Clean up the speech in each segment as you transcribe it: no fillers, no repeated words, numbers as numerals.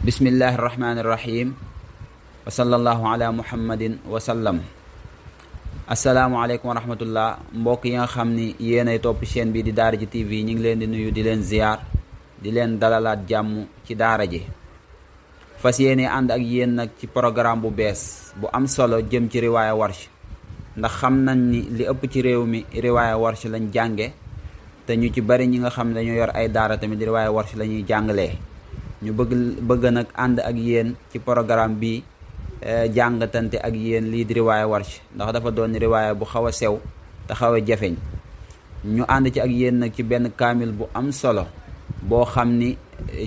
bismillahi irrahmani irrahim wa sallallahu ala muhammadin wa sallam. asalaamualeykum wa rahmatullah. mbokk yi nga xam ni yéenay topp chaîne bi di daara ji tv ñu ngi leen di nuyu di leen ziyaar di leen dalalaat jàmm ci daara ji. fas yéene ànd ak yéen nag ci programme bu bees bu am solo jëm ci riwaaya warsh, ndax xam nañ ni li ëpp ci réew mi riwaaya warsh lañ jànge, te ñu ci bari ñi nga xam ne dañoo yor ay daara tamit riwaaya warsh la ñuy jàngalee. ñu bëgg nag ànd ak yéen ci programme bi jàngatante ak yéen lii di riwaaya warsh, ndax dafa doon riwaaya bu xaw a sew te xaw a jafeñ. ñu ànd ci ak yéen nag ci benn kaamil bu am solo boo xam ni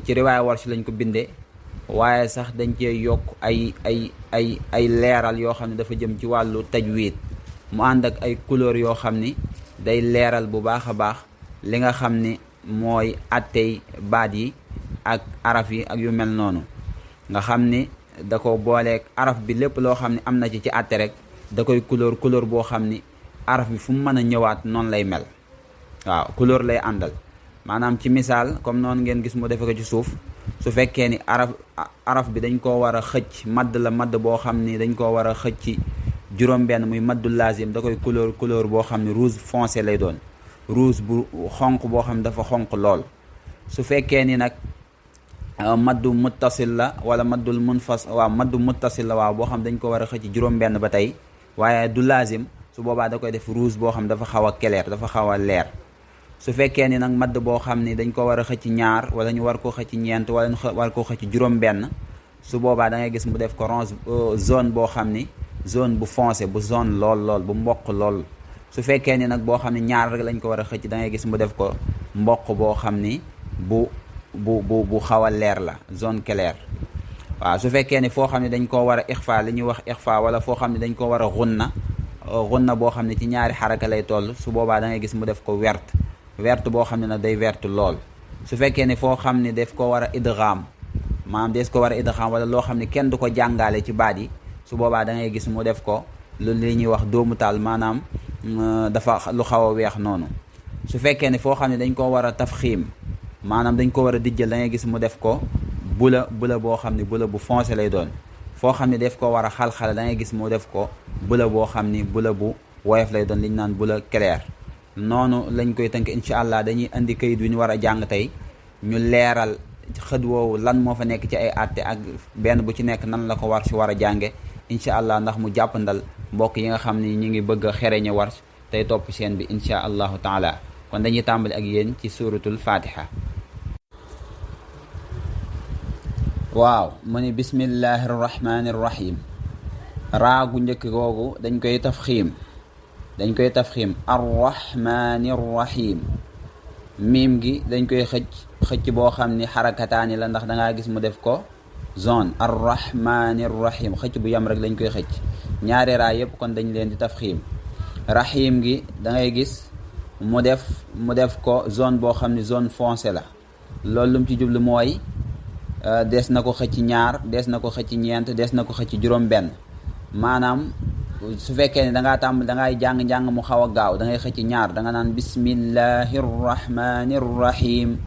ci riwaaya warsh lañ ko bindee, waaye sax dañ cee yokk ay leeral yoo xam ne dafa jëm ci wàllu tajwiid. mu ànd ak ay couleur yoo xam ni day leeral bu baax a baax li nga xam ni mooy attey baat yi ak araf yi ak yu mel noonu, nga xam ni da ko booleeg araf bi lépp loo xam ne am na ci atte rek da koy couleur boo xam ni araf bi fu mu mën a ñëwaat noonu lay mel. waaw couleur lay àndal, maanaam ci misaal comme noonu ngeen gis mu defe ko ci suuf. su fekkee ni araf bi dañ koo war a xëcc madd boo xam ni dañ koo war a xëcc juróom-benn muy maddu lazim, da koy couleur boo xam ni rouge foncé lay doon, rouge bu xonq boo xam ne dafa xonq lool. su fekkee ni nag maddu muttasil la wala maddul munfas maddu muttasil la boo xam dañ ko war a xëcc juróom-benn ba tey, waaye du lazim, su boobaa da koy def rouge boo xam dafa xaw a clair, dafa xaw a leer. su fekkee ni nag madd boo xam ni dañ ko war a xëcc ñaar wala ñu war koo xëcc ñeent wala ñu war koo xëcc juróom-benn, su boobaa da ngay gis mu def ko zone boo xam ni zone bu foncé, bu zone lool bu mboq lool. su fekkee ni nag boo xam ni ñaar rek lañ ko war a xëcc, da ngay gis mu def ko mboq boo xam ni bu xaw a leer la, zone claire. waaw su fekkee ni foo xam ne dañ koo war a ixfa, li ñuy wax ixfa, wala foo xam ne dañ koo war a gunna boo xam ne ci ñaari xaraka lay toll, su boobaa da ngay gis mu def ko wert boo xam ne nag day wert lool. su fekkee ni foo xam ne daf ko war a idgham, maanaam des ko war a idgham wala loo xam ne kenn du ko jàngaale ci baat yi, su boobaa da ngay gis mu def ko li ñuy wax doomu taal, maanaam dafa lu xaw a weex noonu. su fekkee ni foo xam ne dañ ko war a tafxiim, maanaam dañ ko war a dijjal, da ngay gis mu def ko bula boo xam ne bula bu foncé lay doon. foo xam ne daf ko war a xal-xale, da ngay gis mu def ko bula boo xam ni bula bu woyof lay doon, li ñu naan bula clair. noonu lañ koy tënk incha allah. dañuy indi kayit wi ñu war a jàng tey, ñu leeral xët woowu lan moo fa nekk ci ay àtte ak benn bu ci nekk nan la ko war si war a jànge incha allah, ndax mu jàppandal mbokk yi nga xam ni ñu ngi bëgg a xereñe warsh tey topp chaîne bi incha allahu taala. kon dañuy tàmbali ak yéen ci suratul fatiha. waaw mu ni bismillahi rrahmani rrahim. raagu njëkk googu dañ koy tafxiim arrahmani rrahim. miim gi dañ koy xëcc boo xam ni xarakataani la, ndax dangaa gis mu def ko zone. arrahmani rrahim xëcc bu yam rek lañ koy xëcc. ñaari raa yëpp kon dañ leen di tafxiim. rahim gi da ngay gis mu def ko zone boo xam ni zone foncé la. loolu lu mu ci jublu mooy des na ko xëcc ñaar, des na ko xëcc ñeent, des na ko xëcc juróom-benn. maanaam su fekkee ne dangay jàng mu xaw a gaaw, da ngay xëcc ñaar, da nga naan bismillahi rrahmani rrahim.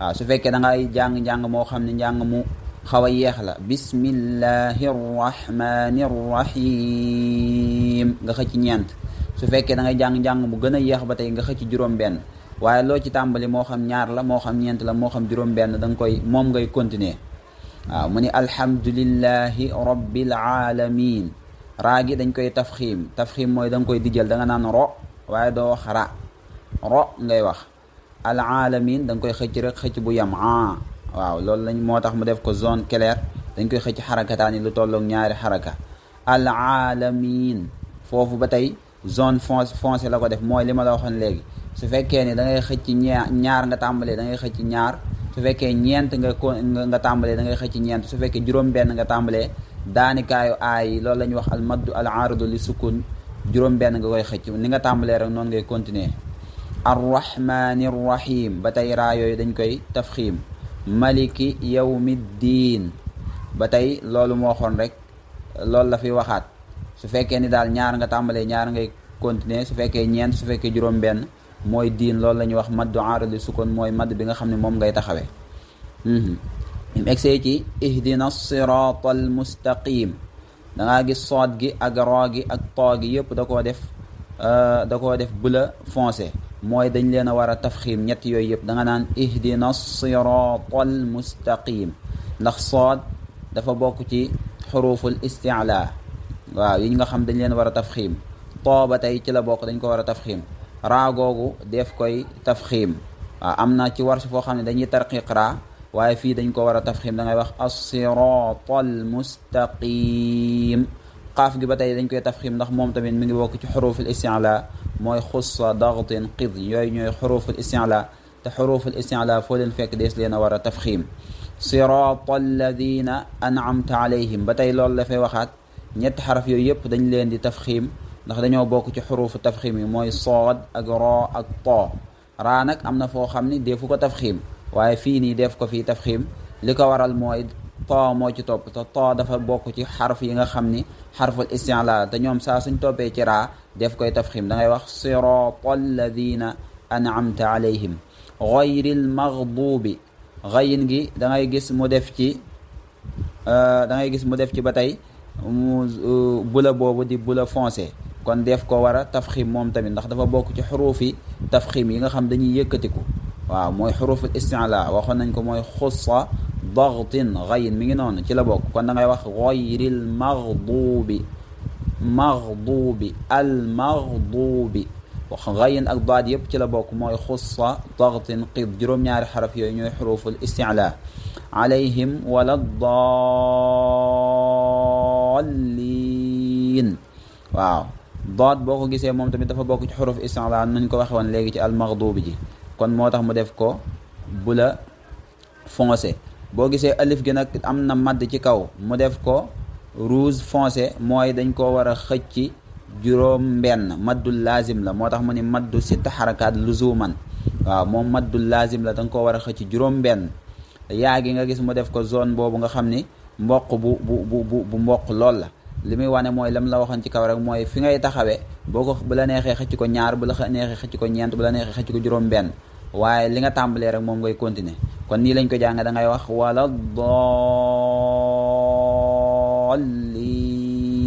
waaw su fekkee da ngay jàng moo xam ne njàng mu xaw a yeex la, bismillahi rrahmani rrahim nga xëcc ñeent. su fekkee da ngay jàng mu gën a yeex ba tey nga xëcc juróom-benn. waaye loo ci tàmbali moo xam ñaar la, moo xam ñeent la, moo xam juróom-benn, moom ngay continuer. waaw mu ni alhamdulillahi rabbil alamin. raa gi dañ koy tafxiim mooy da nga koy dijjal, da nga naan ro waaye doo wax ro ngay wax. al alamin da nga koy xëcc rek, xëcc bu yam waaw loolu moo tax mu def ko zone claire. dañ koy xëcc xarakataani lu tolloog ñaari xaraka. al alamin foofu ba tey zone foncé la ko def, mooy li ma la waxoon léegi. su fekkee ni da ngay xëcc ñaar nga tàmbalee, da ngay xëcc ñaar. su fekkee ñeent nga tàmbalee, da ngay xëcc ñeent. su fekkee juróom-benn nga tàmbalee, daanikaayu aay loolu la ñuy wax al maddu al aaridu li sukun, juróom-benn nga koy xëcc. ni nga tàmbalee rek noonu ngay continuer. arrahmani rrahim ba tey raa yooyu dañ koy tafxiim. maliki yawmiddin ba tey loolu moo xoon rek, loolu la fi waxaat. su fekkee ni daal ñaar nga tàmbalee, ñaar ngay continuer. su fekkee ñeent, su fekkee juróom-benn mooy diin, loolu la ñuy wax maddu aaridu li sukun, mooy madd bi nga xam ne moom ngay taxawee. im egsee ci ihdina siratal mustaqim da ngaa gis sood gi ak roo gi ak too gi yëpp da koo def bleu foncé mooy dañ leen a war a tafxiim ñett yooyu yëpp da nga naan ihdina siratal mustaqim ndax sood dafa bokk ci xuruful isti'la waaw yi nga xam dañ leen war a tafxiim too ba tey ci la bokk dañ ko war a tafxiim raa googu def koy tafxiim waaw am na ci warsh foo xam ne dañuy tarqiq raa waaye fii dañ ko war a tafxiim da ngay wax as-siratal mustaqim xaaf gi ba tey dañ koy tafxiim ndax moom tamit mi ngi bokk ci xuruful isti'la mooy xussa daghtin qid yooyu ñooy xuruful isti'la te xuruful isti'la foo leen fekk dees leen a war a tafxiim siratal ladina an'amta alayhim ba tey loolu dafay waxaat ñetti xaraf yooyu yëpp dañ leen di tafxiim ndax dañoo bokk ci xurufu tafxiim yi mooy sood ak roo ak too raa nag am na foo xam ni defu ko tafxiim waaye fii nii def ko fii tafxiim li ko waral mooy too moo ci topp te too dafa bokk ci xarf yi nga xam ni xarful isti'la te ñoom saa suñ toppee ci raa def koy tafxiim da ngay wax siratal ladina an'amta alayhim ghayril maghdubi xayin gi da ngay gis mu def ci ba tey bula boobu di bula foncé kon def ko war a tafxiim moom tamit ndax dafa bokk ci xurufi tafxiim yi nga xam dañuy yëkkatiku waaw mooy xuruful isti'la waxoon nañ ko mooy xussa daghtin xayin mi ngi noonu ci la bokk kon da ngay wax ghayril maghdubi al maghdubi wax xayin ak daad yëpp ci la bokk mooy xussa daghtin qid juróom-ñaari xaraf yooyu ñooy xuruful isti'la alayhim wala dallin waaw daad boo ko gisee moom tamit dafa bokk ci xuruf isti'la nañ ko waxe woon léegi ci al maghdubi ji kon moo tax mu def ko bula foncé boo gisee alif gi nag am na madd ci kaw mu def ko rouge foncé mooy dañ koo war a xëcc juróom benn maddul laazim la moo tax mu ni maddu sitta xarakaat luzuman waaw moom maddul laazim la da nga koo war a xëcc juróom benn yaa gi nga gis mu def ko zone boobu nga xam ni mboq bu mboq lool la li muy wane mooy lam la waxoon ci kaw rek mooy fi ngay taxawee boo ko bu la neexee xëcc ko ñaar bu la neexee xëcc ko ñeent bu la neexee xëcc ko juróom benn waaye li nga tàmbalee rek moom ngay continuer kon nii lañ ko jàng da ngay wax wala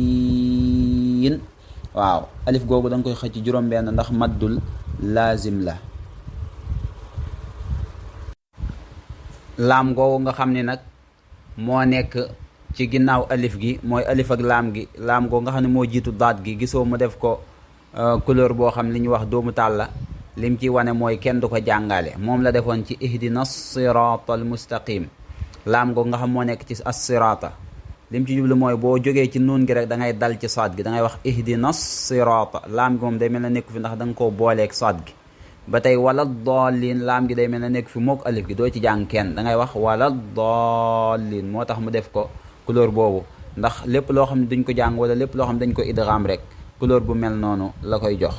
dallin waaw alif googu da nga koy xëcc juróom benn ndax maddul laazim la laam googu nga xam ni nag moo nekk ci ginnaaw alif gi mooy alif ak laam gi laam googu nga xam ne moo jiitu daat gi gisoo mu def ko couleur boo xam li ñuy wax doomu taal la lim ci wane mooy kenn du ko jàngale moom la defoon ci ihdina siratal mustaqim laam googu nga xam moo nekk ci as-sirata lim ci jublu mooy boo jógee ci nuun gi rek da ngay dal ci saad gi da ngay wax ihdina sirata laam gi moom day mel na nekku fi ndax da nga koo booleeg saad gi ba tey wala dallin laam gi day mel na nekk fi mook alif gi doo ci jàng kenn da ngay wax wala dallin moo tax mu def ko couleur boobu ndax lépp loo xam ne duñ ko jàng wala lépp loo xam ne dañ ko idgham rek couleur bu mel noonu la koy jox